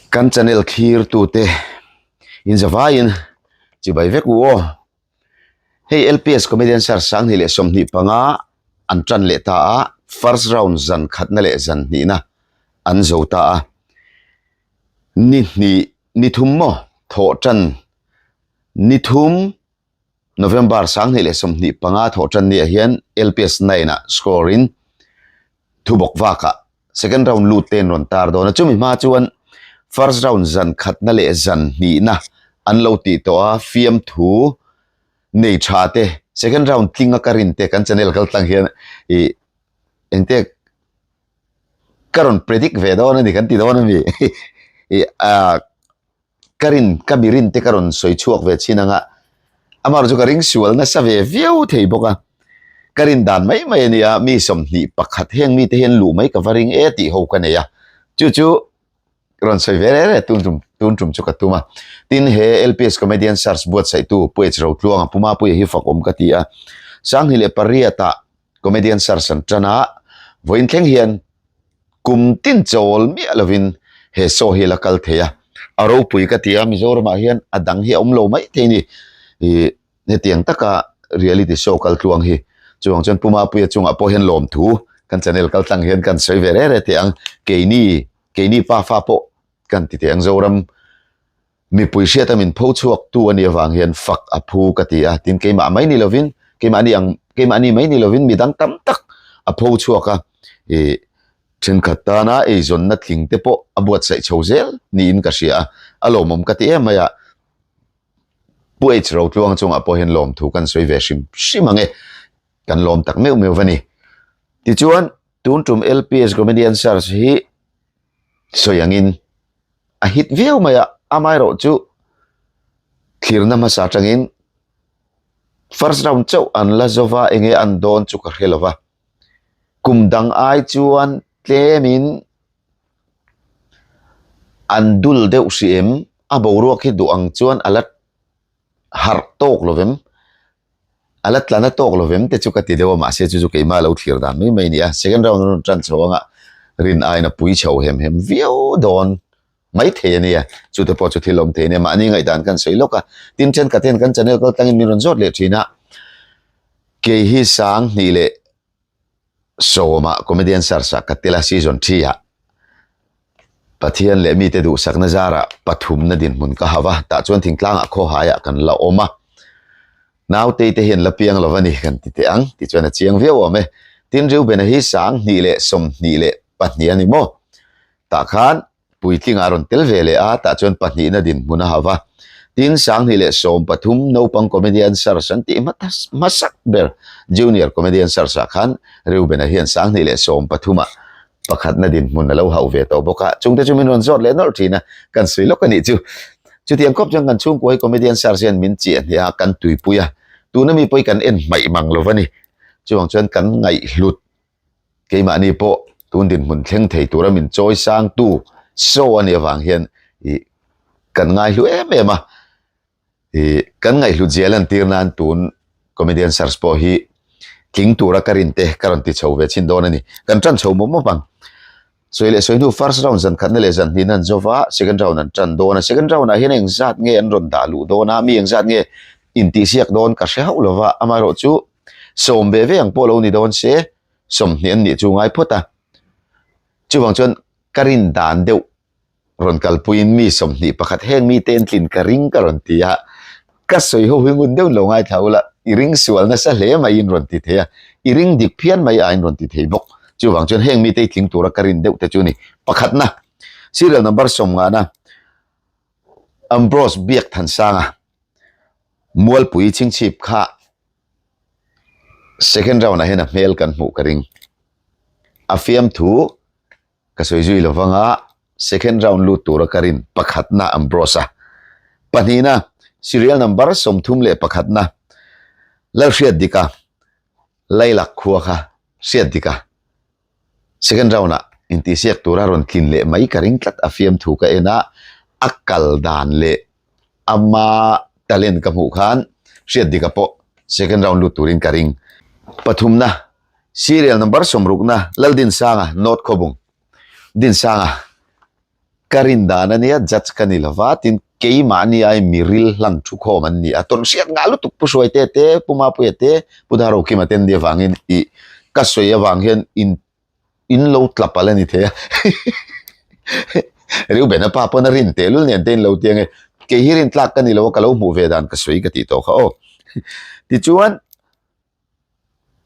Kan channel thlir tute in zavaiin chibai vek u aw. Hei LPS Comedian Search 2025 an tan leh ta a, first round zan khatna leh zan hnihna an zo ta a. Ni hnih ni thum maw thawh tan ni thum November 2025 thawh tan ni ah hian LPS 9 ah score in thubawk vakah second round lut te an rawn tar dawn a, chumi hma chuan first round zan khatna leh zan hnihna an lo tih tawh a, fiamthu nei tha te second round tlinga ka rin te kan channel kal tlang hian ih engte ka rawn predict ve dawn a ni kan ti dawn a mi ih ah. Ka rin, ka mi rin te ka rawn sawi chhuak ve chin anga, amaherawh chu ka ring sual nasa ve viau thei bawk a, ka rin dan mai mai a nia, mi 21 heng mite hian luh mai ka va ring e tih ho ka nei a, chu chu rawn sawi ve reh reh tun tum tun tum chu ka tum a. Tin, he LPS Comedian Search buatsaihtu Pu H Rotluanga Pu Mapuia hi fakawm ka ti a, 2008 ah Comedian Search an tan a, vawiin thleng hian kum tin chawl miah lovin he show hi a la kal thei a, a ropui ka ti a, Mizoramah hian a dang hi a awm lo mai thei a ni. Ih hetiang taka reality show kal tluang hi chuvang chuan Pu Mapuia chungah pawh hian lawmthu kan channel kal tlang hian kan sawi ve reh reh teh ang, keini keini pa fa pawh kan ti teh ang Zoram. Mipui hriata min pho chhuak tu a nih avang hian fak a phu ka ti a, tin keimah mai ni lovin, keimahni ang, keimahni mai ni lovin midang tam tak a pho chhuak a, ih thenkhat tana eizawnna tling te pawh a buatsaih chho zel niin ka hria a, a lawmawm ka ti em mai a, Pu H Rotluanga chungah pawh hian lawmthu kan sawi ve hrim hrim ang e, kan lawm tak meuh meuh va ni. Tichuan, tun tum LPS Comedian Search hi sawi angin a hit viau mai a, amaherawh chu thlirna hmasa atangin first round chauh an la zo va, enge an dawn chu ka hre lo va, kum dang ai chuan tlemin an dul deuh hrih em, a boruak hi duh ang chuan a la harh tawk lo vem. A la tla na tawk lo vem te chu ka ti deuh a, mahse chu chu keimah lo thlir dan mai mai a ni a, second round a rawn tan chho anga rin aiin a pui chho hem hem viau dawn mai thei a nia, chu te pawh chu thil awm thei a nia, mahni ngaihdan kan sawi lawk a, tin thenkhat hian kan channel kal tlangin min rawn zawt leh thin a, kei hi 2000 leh sawmah comedian search ah ka tel a season 3 ah Pathian leh mite duhsakna zarah pathumna dinhmun ka hauh a, tah chuan thingtlangah khawhaiah kan la awm a, nautei te hian la piang lo a ni kan ti teh ang tichuan a chiang viau awm e. Tin Reubena hi 2022 a ni maw? Tah khan puitling a rawn tel ve leh a, tah chuan pahnihna dinhmun a hauh a. Tin, 2013 naupang comedian search an tih hmasak ber junior comedian search ah khan Reubena hian 2013 ah pakhatna dinhmun a lo hauh ve tawh bawk a, chungte chu min rawn zawt leh nawlh thin a, kan sawi lawk a nih chu. Chutiang khawp chuan kan chhungkua hi comedian search hian min chiah hneh a, kan tuipui a, tuna mi pawh hi kan en hmaih mang lo va ni. Chuvang chuan kan ngaihhlut Keimahni pawh tun dinhmun thleng thei tura min chawi sangtu show a nih avang hian ih kan ngaihlu em em a, ih kan ngaihhlut zia lantir nan tun comedian search pawh hi tling tura ka rin te ka rawn ti chho ve chhin dawn a ni. Kan tan chho mawp mawp ang. Sawi leh sawi hnu first round zan khatna leh zan hnihna an zo va, second round an tan dawn a, second round ah hian engzat nge an rawn dah luh dawn a, mi engzat nge intihsiak dawn ka hre hauh lo va, amaherawh chu sawm ve ve ang pawh lo ni dawn se, 20 an nih chu ngai phawt a. Chuvang chuan ka rin dan deuh rawn kalpuiin mi 21 heng mite an tlin ka ring ka rawn ti a, ka sawi ho hi ngun deuhin lo ngaithla ula, i ring sual nasa hle maiin rawn ti thei a, i ring dik phian mai aiin rawn ti thei bawk. Chuvang chuan heng mite hi tling tura ka rin deuh te chu a ni. Pakhatna, serial number 50na Ambrose Biakthansanga Mualpui chhingchhip kha Second round ah hian a hmel kan hmuh ka ring. A fiamthu ka sawi zui lo vang a, second round lut tura ka rin pakhatna Ambrose a. Pahnihna serial number 31na Lalhriatdika Lailak khua kha Hriatdika second round ah intihsiak tura rawn tlin leh mai ka ring tlat a fiamthu ka en a, a kal dan leh Ama talent ka hmuh khan hriat dika pawh second round lut turin ka ring. Pathumna, Serial number 60na Laldinsanga North Khawbung. Dinsanga. Ka rin dan a nia, judge ka ni lova, tin keimahni ai mi ril hlang thu khawm an ni a, tawn hriat ngah lutuk Pu Hruaite te, Pu Mapuia te, Pu Darokima te an nih avangin ih ka sawi avang hian in in lo tla palh a ni thei a, Reuben-a pa pawn a rin tehlul nen te in lo ti ang e, kei hi rin tlak ka ni lo a, ka lo hmuh ve dan ka sawi ka tih tawh kha aw. Tichuan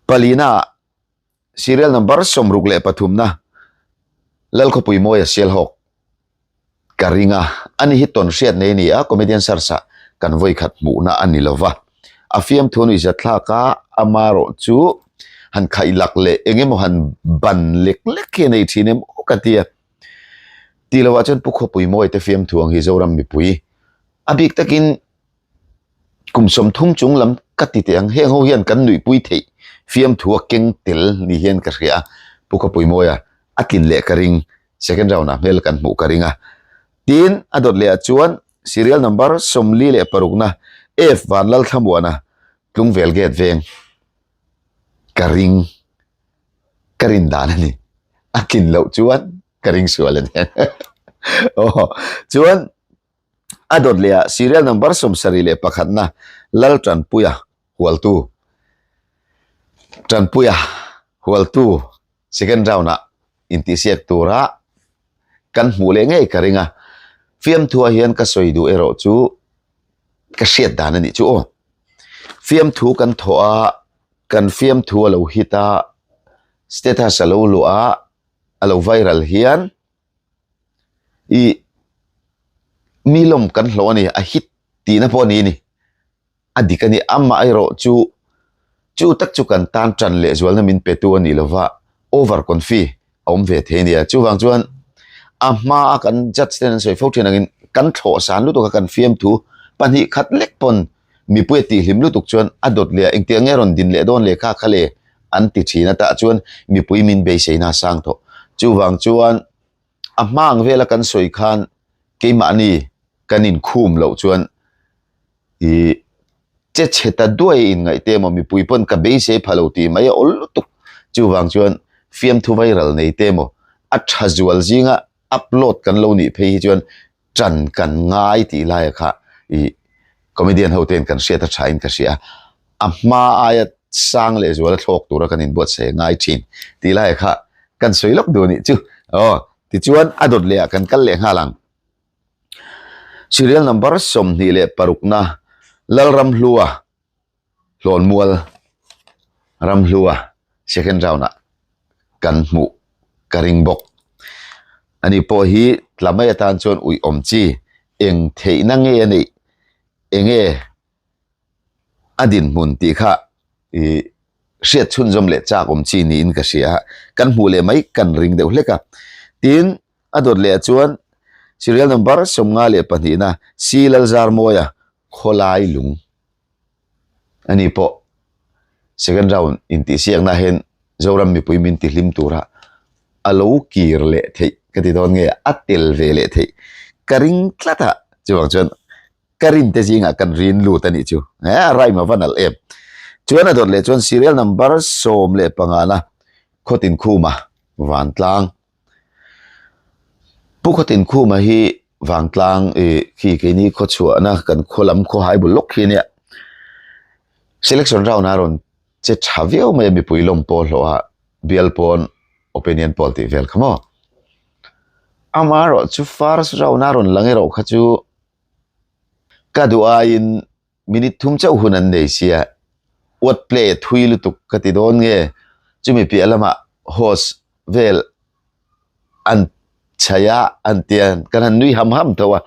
palina ah Serial number 63 na Lalkhawpui Mawia Sialhawk ka ring a, ani hi tawn hriat nei a ni a, comedian search ah kan vawi khat hmuhna a ni lova, a fiamthu nuihzat thlak a, amarawh chu han khaih lak leh eng emaw han ban lek lek hi a nei thin em aw ka ti a, tih loh ah chuan Pu Khawpui Mawia te fiamthu ang hi Zoram mipui a bik takin Kum 30 chung lam ka ti teh ang, heng ho hian kan nuihpui theih fiamthu a keng tel ni hian ka hria a, Pu Khapuimawia a tlin leh ka ring, second round ah hmel kan hmuh ka ring a. Tin, a dawt leh ah chuan serial number 46 na F Vanlalthlamuana Tlungvel Gate veng ka ring, ka rin dan a ni, a tlin loh chuan ka ring sual a ni. Aw chuan. A dawt leh ah serial number 71 na Lal Tanpuia Hualtu Tanpuia Hualtu second round ah intihsiak tura kan hmuh leh ngei ka ring a, fiamthu ah hian ka sawi duh erawh chu ka hriat dan a nih chu aw. Fiamthu kan thawh a, kan fiamthu a lo hit a, status a lo luah a, a lo viral hian Ih mi lawm kan hlawh a ni, a hit tihna pawh a ni a ni, a dik a ni. Amaherawh chu chu tak chu kan tan tan leh zualna min pe tu a nih lova over confi a awm ve thei a nia. Chuvang chuan a hmaa kan judge ten an sawi fo thin angin kan thlawh san lutuk a kan fiamthu pahnih khat lek pawn mipui a tihhlim lutuk chuan a dawt leh a engtiang nge rawn din leh dawn leh kha kha le an ti thin a tah chuan mipui min beiseina a sang tawh. Chuvang chuan a hma ang vela kan sawi khan keimahni kan inkhum loh chuan ih che chhe ta duai inngaih te emaw mipui pawn ka beisei pha lo tih mai a awl lutuk. Chuvang chuan fiamthu viral nei te emaw a tha zual zinga upload kan lo nih phei hi chuan ṭan kan ngai tih laia kha ih comedian ho ten kan hriat a ṭha in ka hria a, a hma aia sang leh zuala thlawk tura kan inbuatsaih a ngai ṭhin tih laia kha kan sawi lawk duh a nih chu. Aw tichuan a dawt leh ah kan kal leh nghal ang. Serial number 26 na Lalramhlua Hlawnmual Ramhlua second round ah kan hmuh ka ring bawk. Ani pawh hi tla mai atan chuan uih awm chi eng theihna nge a neih enge a dinhmun tih kha ih hriat chhunzawm leh chak awm chi niin ka hria a, kan hmuh leh mai kan ring deuh hlek a. Tin, a dawt leh ah chuan serial number 52 na C Lalzarmawia Khawlai lung a ni pawh second round intihsiakna hian Zoram mipui min tihlim tura a lo kir leh theih ka ti dawn nge a tel ve leh theih ka ring tlat a chuvang chuan ka rin te zingah kan rin lut a nih chu he a rhyme a va nalh em chuan a dawt leh chuan serial number 15 na Khawtin Khuma Vantlang Pu Khawtin Khuma hi Vangtlang ih khi keini khaw chhuahna kan khaw lam khaw hai bul lawk khi ania selection round a rawn che tha viau mai a mipui lawm pawh hlawh a bial pawn opinion poll tih vel kha maw amaherawh chu first round a rawn lang erawh kha chu ka duh aiin Minute thum chauh hun an nei sia, word play a thui lutuk ka ti dawn nge, chumi piah lamah host vel an chhaih a, an tia kan han nui ham ham tho a,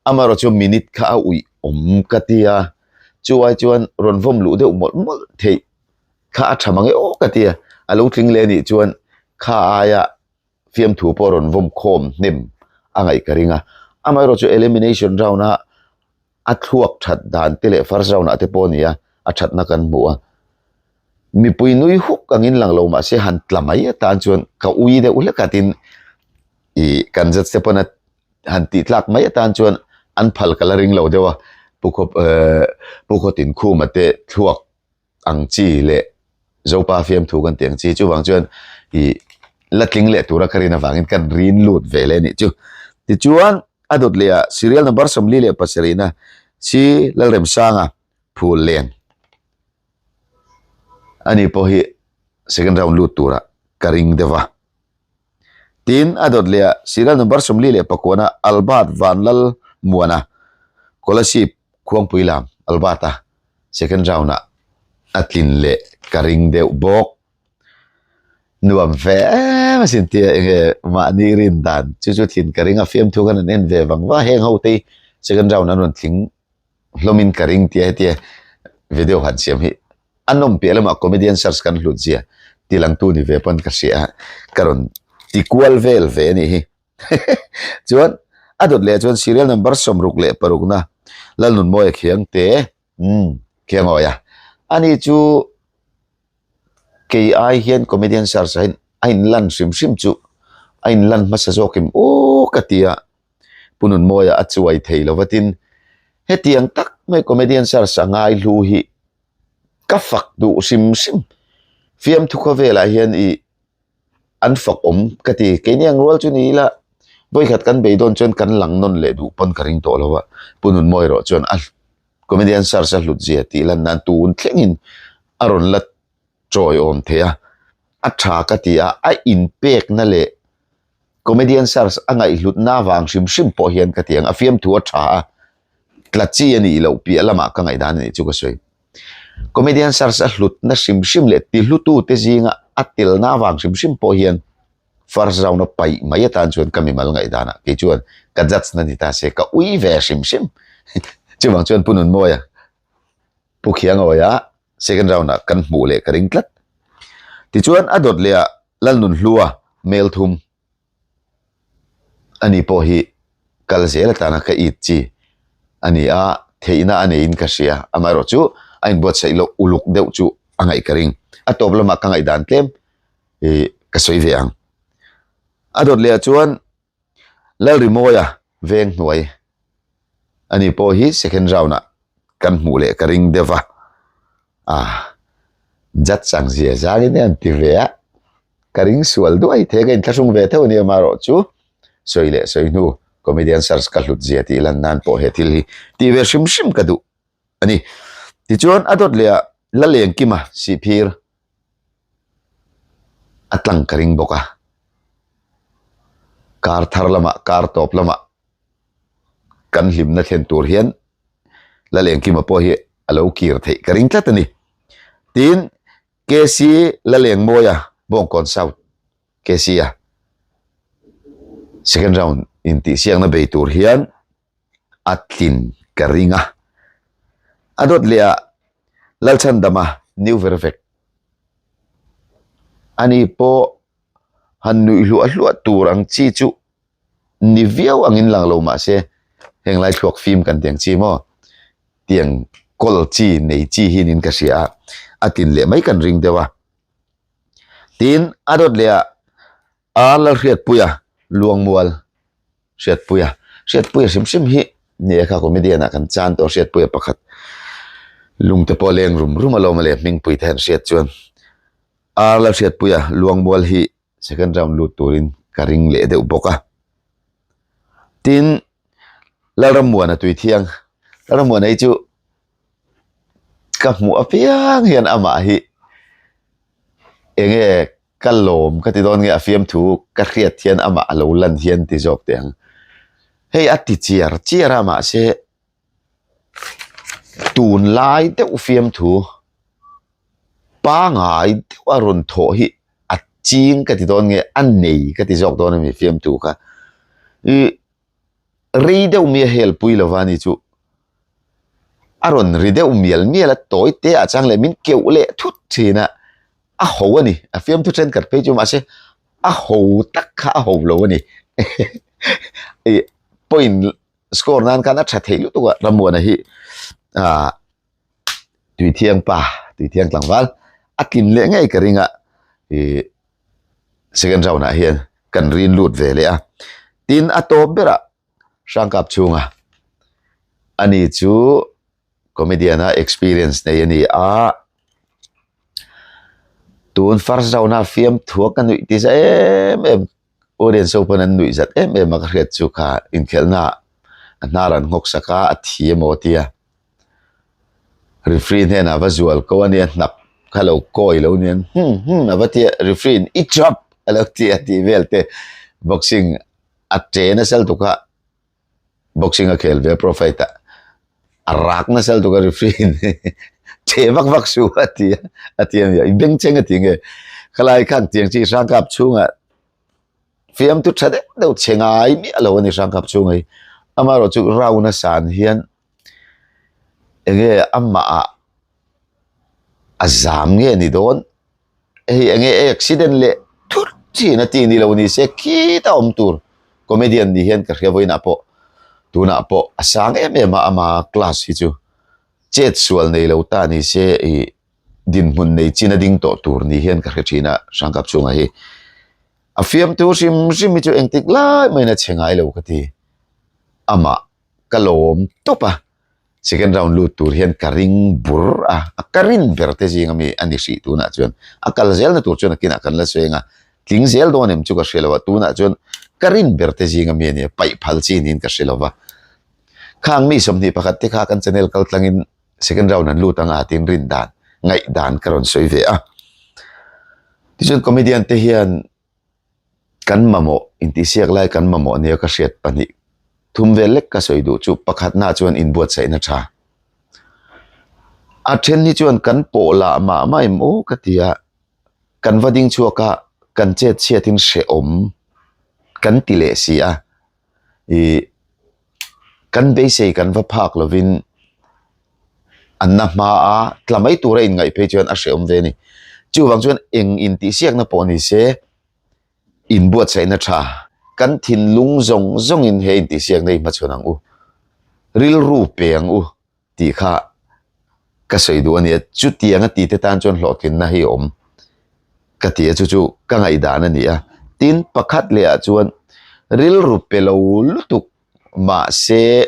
amaherawh chu minute kha a uih awm ka ti a, chu ai chuan rawn vawm luh deuh mawlh mawlh theih kha a tha mang e aw ka ti a, a lo tling leh anih chuan kha aia fiamthu pawh rawn vawm khawm hnem a ngaih ka ring a, amaherawh chu elimination round a a thluak that dan te leh first round ah te pawh a ni a, a thatna kan hmu a. Mipui nui huk angin lang lo mahse han tla mai atan chuan ka ui deuh hlek a tin ih kan judge te pawn a han tih tlak mai atan chuan an phal ka la ring lo deuh a, Pu Khaw eh Pu Khawtinkhuma te thluak ang chi leh Zopa fiamthu kan tih ang chi chuvang chuan ih la tling leh tura ka rin avangin kan rin lut ve leh a nih chu. Tichuan, a dawt leh ah serial number 47 na si Lalremsanga phul leng ani pawh hi second round lut turah ka ring deuh a. Tin, a dawt leh ah serial number 49 na Albert Vanlalmuana Kolasib Khuangpui lam Albert-a second round ah a tlin leh ka ring deuh bawk. Nuam ve em asin tia enge mahni rin dan chu chu thlin ka ring a fiamthu khan an en ve vang vang a heng ho te hi second round an rawn tling hlawmin ka ring tia hetia video han siam hi a nawm piah lamah comedian search kan hlut zia tilangtu ni ve pawn ka hria a ka rawn ti kual vel ve a nih hi chuan a dawt leh chuan serial number 66 na Lalnunmawia Khiangte umm Khiangawia ani chu. Kei ai hian comedian search ah hian a inlan hrim hrim chu a inlan hmasa zawk em aw ka ti a, Pu Nunmawia a chuai thei lo va tin hetiang tak mai comedian search a ngai hlu hi ka fak duh hrim hrim fiamthu khawvelah hian ih an fak awm ka ti keini ang rual chu ni ila vawikhat kan beidawn chuan kan lang nawn leh duh pawn ka ring tawh lo a, Pu Nunmawia erawh chuan a. Comedian search a hlut zia tih lan nan tun thlengin a rawn la chawi awm thei a, a tha ka ti a, a inpekna leh comedian search a ngaihhlutna avang hrim hrim pawh hian ka ti ang, a fiamthu a tha a, tla chi a nih loh piah lamah ka ngaihdan a nih chu ka sawi. Comedian search a hlutna hrim hrim leh tihlutute zinga a telna avang hrim hrim pawh hian First round a paih mai atan chuan ka mimal ngaihdanah kei chuan ka judge na ni ta se ka ui ve hrim hrim. Chuvang chuan Pu Nunmawia, Pu Khiangawia second round ah kan hmuh leh ka ring tlat. Tichuan a dawt leh ah Lalnunhlua mel thum ani pawh hi kal zel atana ka it chi a ni a, theihna a neiin ka hria. Amaherawhchu a inbuatsaih loh uluk deuh chu a ngaih ka ring. A tawp lamah ka ngaihdan tlem ih ka sawi ve ang. A dawt leh ah chuan Lalrimawia veng hnuai ani pawh hi second round ah kan hmuh leh ka ring deuh va, ah judge ang zia zangin an ti ve a, ka ring sual duai thei ka inthlahrung ve theuh a nia amaherawh chu sawi leh sawi hnu comedian search ka hlut zia tih lan nan pawh he thil hi tih ve hrim hrim ka duh a ni. Tichuan a dawt leh ah Lalengkima Sihphir a tlang ka ring bawk a, kar thar lamah kar tawp lamah kan hlimna thlen tur hian Lalengkima pawh hi a lo kir theih ka ring tlat a ni. Tin, KC Lalengmawia Bawngkawn South KC a second round intihsiakna bei tur hian a tlin ka ring a. A dawt leh ah Lalchhandama new ver vek. Ani pawh han nuih hluah hluah tur ang chi chu ni viau angin lang lo mah se heng lai thluak fim kan tiang chi maw tiang kawl chi nei chi hi niin ka hria a, a tlin leh mai kan ring deuh a. Tin, a dawt leh ah A Lalhriatpuia Luangmual Hriatpuia Hriatpuia hrim hrim hi ni e kha comedian ah kan chan tawh Hriatpuia pakhat lungte pawh leng rum rum alawm a leh hmingpui te han hriat chuan A Lalhriatpuia Luangmual hi second round lut turin ka ring leh deuh bawk a. Tin, Lalrammuana Tuithiang Lalrammuana hi chu ka hmuh apiang hian amah hi enge Ka lawm ka ti dawn nge a fiamthu ka hriat hian amah a lo lan hian ti zawk teh ang. Hei a ti chiar chiar a mahse tunlai deuh fiamthu pangai deuh a rawn thawh hi a ching ka ti dawn nge a nei ka ti zawk dawn a mi fiamthu kha. Ih Rei deuh mi a helpui lo va ni chu a rawn ri deuh mial mial a, tawi te ah chang leh min keuh leh thut thin a, a ho a ni, a fiamthu thenkhat phei chu mahse a ho tak kha a ho lo a ni ih point score nan khan a tha thei lutuk a Rammuana hi ah Tuithiang pa Tuithiang tlangval a tlin leh ngei ka ring a ih. Second round ah hian kan rin lut ve leh a, tin a tawp berah Hrangkap chhunga ani chu comedian a experience nei a ni a, tun first round a fiamthu a ka nuih ti za em em. Audience ho pawn an nuih zat em em a ka hriat chu kha inkhelhna ah a hnar an nghawk sak a, a thi emaw a tia. Referee hnenah va zual ko a nia hnap kha lo kawi lo nia hum hum a va tia referee in i chap a lo ti a tih vel te boxing a che nasa lutuk a boxing a khel ve pro fight ah a rak nasa lutuk a referee in che vak vak suh a ti a a ti a nia i bengchheng a ti nge khalai khan tiang chi hrang kap chhungah fiamthu tha deuh deuh che ngai miah lo a ni hrang kap chhungah hi amaherawh chu round a san hian enge amah ah a zam nge ni dawn hei enge accident leh thut thin a tih ni lo ni se khita awm tur comedian ni hian ka hria vawiinah pawh tunah pawh a sang em em a ama class hi chu chet sual nei lo ta ni se ih dinhmun nei chin a ding tawh tur ni hian ka hre thin a Hrangkap chhungah hi a fiamtu hrim hrim hi chu engtik lai maiin a che ngai lo ka ti amah. ka lawm tawp a, second round lut tur hian ka ring bur a, a ka rin ber te zing ami a ni hrih tunah chuan a kal zel na tur chuan a kinah kan la sawi ang a, tling zel dawn em chu ka hre lo a, tunah chuan ka rin ber te zing ami a ni a, paih phal chi niin ka hre lo va, khang mi 21 te kha kan channel kal tlangin second round an lut ang a tiin rin dan ngaih dan ka rawn sawi ve a, tichuan comedian te hian. Kan mamawh intihsiak lai kan mamawh nia ka hriat pahnih thum vel lek ka sawi duh chu pakhatna chuan inbuatsaihna tha. A then hi chuan kan pawh lah mah mah em aw ka ti a, kan va ding chhuak a, kan chet chhiatin hrehawm kan ti leh si a. Ih kan beisei kan va phak lovin an na hma a tla mai tura inngaih phei chuan a hrehawm ve a ni. Chuvang chuan eng intihsiakna pawh ni se inbuatsaihna tha kan thinlung zawng zawngin he intihsiakna hi hmachhawn ang u, rilru pe ang u. tih kha ka sawi duh a nia, chutiang a tite tan chuan hlawhtlinna hi a awm ka ti a, chu chu ka ngaihdan a ni a. Tin, pakhat leh ah chuan rilru pe lo lutuk mahse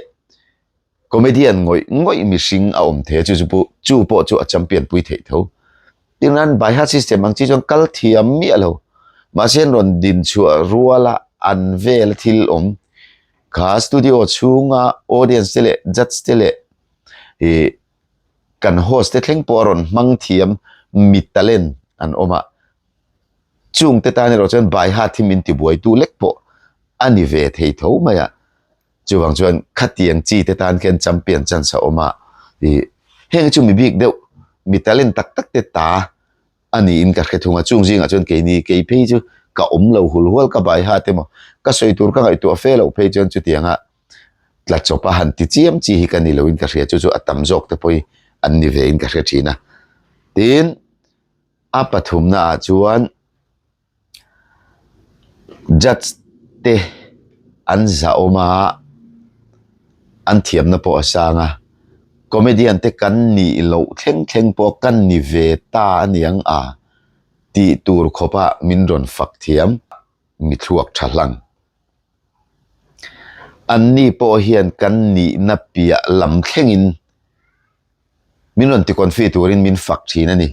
comedian ngawih ngawih mihring a awm thei a, chu chu pawh chu pawh chu a champion pui theih tho. Tin, an by heart system ang chi chuan kal thiam miah lo mahse an rawn din chhuah ruala an vela thil awm Kha studio chhunga audience te leh judge te leh ih kan host te thleng pawh a rawn hmang thiam mi talent an awm a, chung te tan erawh chuan by heart hi min tibuaitu lek pawh a ni ve thei tho mai a, chuvang chuan khatiang chi te tan khian champion chance a awm a, ih heng chu mi bik deuh mi talent tak tak te ta a niin ka hre thung a, chung zingah chuan keini kei phei chu ka awm lo hul hual ka bai hat emaw ka sawi tur ka ngaihtuah fe loh phei chuan chutianga tla chawp a han ti chiam chi hi ka ni loin ka hria chu chu a tam zawk te pawh hi an ni vein ka hre thin a. Tin, a pathumna ah chuan Judge te an zahawm a, an thiamna pawh a sang a, comedian te kan nih loh thleng thleng pawh kan ni ve ta a niang a tih tur khawpa min rawn fak thiam mi thluak tha hlang. Anni pawh hian kan nihna piah lam thlengin. Min rawn ti confi turin min fak thin a ni.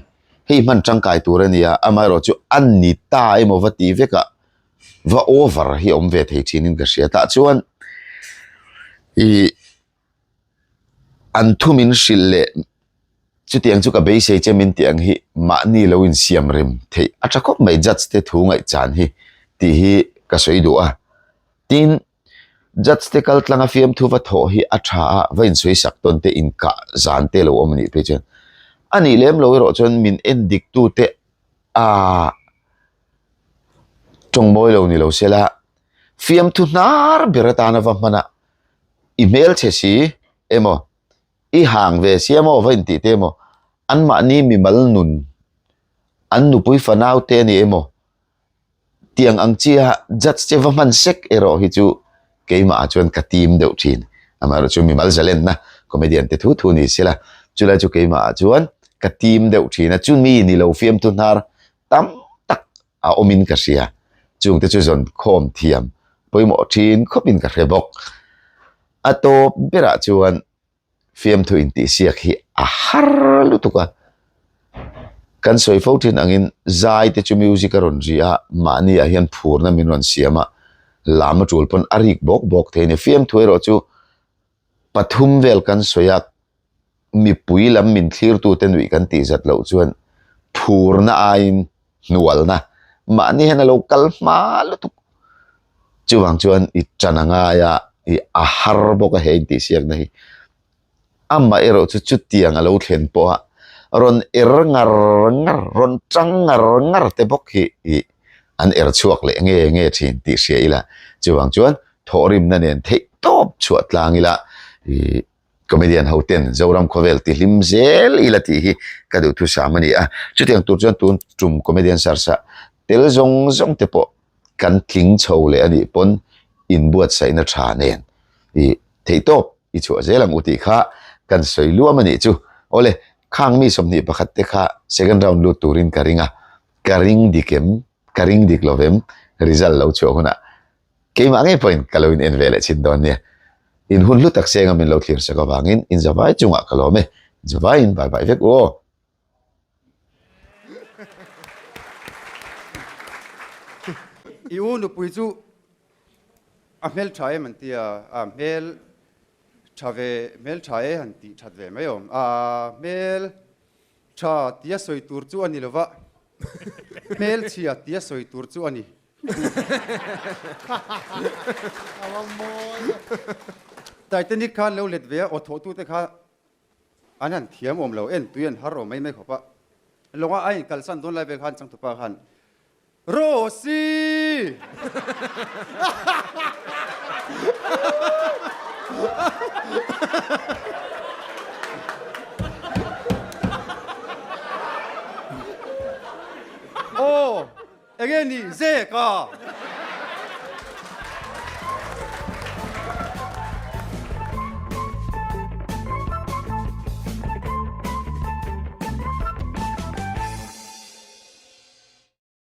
Hei hman tangkai tur a nia, amaherawh chu a ni ta emaw va tih vekah va over hi a awm ve thei thinin ka hria. Tah chuan ih an thu min hrilh leh chutiang chu ka beisei che min tih ang hi mahni lo insiam rem theih a tha khawp mai judge te thu ngaihchan hi tih hi ka sawi duh a. Tin. Judge te kal tlanga fiamthu va thawh hi a tha a, va insawi sak tawn te inkah zan te lo awm a nih phei chuan a nih lem lo erawh chuan min en dik tu te aah tawng mawi lo ni lo se la, fiamthu hnar ber atana va hman a, i hmelchhe si emaw i hang ve si emaw va intih te emaw anmahni mimal nun an nupui fanau te a ni emaw Tiang ang chia judge che va hman sek erawh hi chu keimah ah chuan ka tim deuh thin. Amaherawh chu mimal zalenna comedian te thu thu ni sela chulai chu keimah ah chuan ka tim deuh thin a, chumi ni lo fiamthu hnar tam tak a awmin ka hria. Chungte chu zawn khawm thiam pawimawh thin khawpin ka hre bawk. A tawp berah chuan. Fiamthu intihsiak hi a har lutuk a. Kan sawi fo thin angin zai te chu music a rawn ri a, mahni ah hian phurna min rawn siam a, lam a tul pawn a rik bawk bawk thei a ni. Fiamthu erawh chu pathum vel kan sawi a, mipui lam min thlirtute nuih kan tih zat loh chuan phurna aiin hnualna mahni hian a lo kal hma lutuk. Chuvang chuan i tan a ngai a, i a har bawk a he intihsiakna hi. Amah erawh chu chutiang a lo thlen pawh a, rawn er ngar ngar, rawn tang ngar ngar te bawk hi ih an er chhuak leh nge nge thin tih hria ila. Chuvang chuan thawhrimna nen theih tawp chhuah tlang ila ih comedian ho ten Zoram khawvel ti hlim zel ila tih hi ka duhthusam a ni a. Chutiang tur chuan tun tum comedian sarsa tel zawng zawng te pawh kan tling chho leh a nih pawn inbuatsaihna tha nen ih theihtawp i chhuah zel ang u tih kha kan sawi luam a nih chu. Awle, khang mi 21 te kha second round lut turin ka ring a, ka ring dik em, ka ring dik lo vem, result lo chhuah hunah keimah ngei pawhin ka lo in en ve leh chhin dawn nia. In hun hlu tak senga min lo thlir sak avangin in zavai chungah ka lawm e, zavaiin bai bai vek u aw. I u nupui chu a hmel tha em an ti a, a hmel tha ve, hmel tha e han tih that ve mai awm. A hmel tha tia sawi tur chu a ni lova, hmel chhia tia sawi tur chu a ni. Titanic khan lo let ve a, aw thawhtute kha An han thiam awm lo, en tui an har awm mai mai khawp a. Lawnga a inkalsan dawn lai vel khan changtupa khan, Rosie! Aw, enge ni, Zeka!